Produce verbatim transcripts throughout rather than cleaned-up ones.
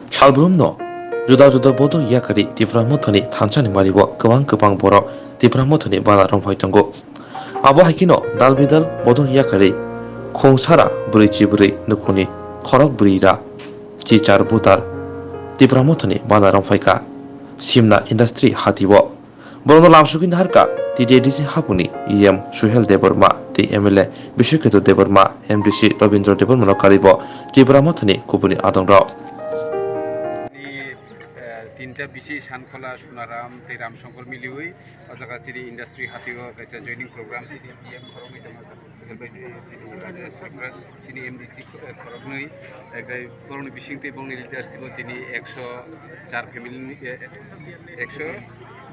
Salbrumno juda juda bodol yakarwi Tipra Mothani thansani mario kwbang kwbang borok Tipra Mothani bana romphai tongo. Abo hai kheno dal bidal bodol yakarwi khungsara bwrwi chibrwi nukhungni khorok bwrwi ra chichar butar Tipra Mothani bana romphai kha Simna Industry hatio. Borokno lamsogwi naharkha T T A D C habuni E M Suhel Debbarma tei M L A Biswakheto Debbarma, M D C Robindra Debbarmano karwibo Tipra Mothani kubuni adongrok. Ni, eh, tinta bisi Sankhola, Sunaram tei Ramsongkor miliwi o jaga chini industry hatio kaisa joining program tini P M khoroknwi tongma. Chini M D C khoroknwi, borokni bisingtwi borokni leadership o tini ekso char family ni, eh, ekso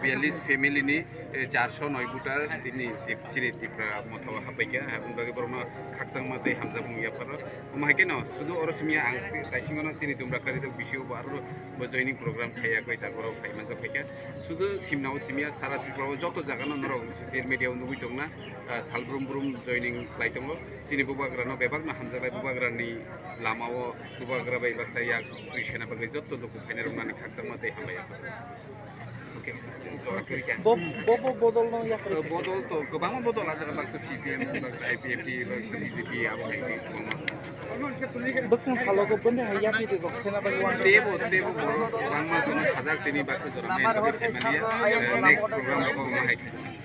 biyallis family ni, eh, charso noi voter tini Tip-, chini Tipra Motha o hapaikha, aboni bagwi borokno khakchangma tei hamjakmung yapharo. Omo hai kheno sudu oro simi ang taisingono chini Dumrakari rok bisio bo aro bo joining program khaiya koi ta borok phai manjak phaikha. Sudu Simna o simi ya sara Tripura o joto jaga no norok social media o nugwi tongna, ah, salbrum brum joining khlai tongo. Chini bubagra no bebak no hamjaklai bubagra ni lama o bubagra bai baksa yak twi sena bagwi joto luku phainai rok nani khakchangma tei hambai. Okay. Bo, bo, bo bodol no yakarwi kha. Bodol to kwbangma bodol ah jaga baksa C P M, baksa I P F T, baksa B J P abo hai kwbangma. Bwskang salo go bwndwi hai yapri rok sena bagwi uansuk. Tebo, tebo borok kwbangma jono sajak tini baksa jora main bagwi phaimani ya. Eh, next program rogo ma hai kha.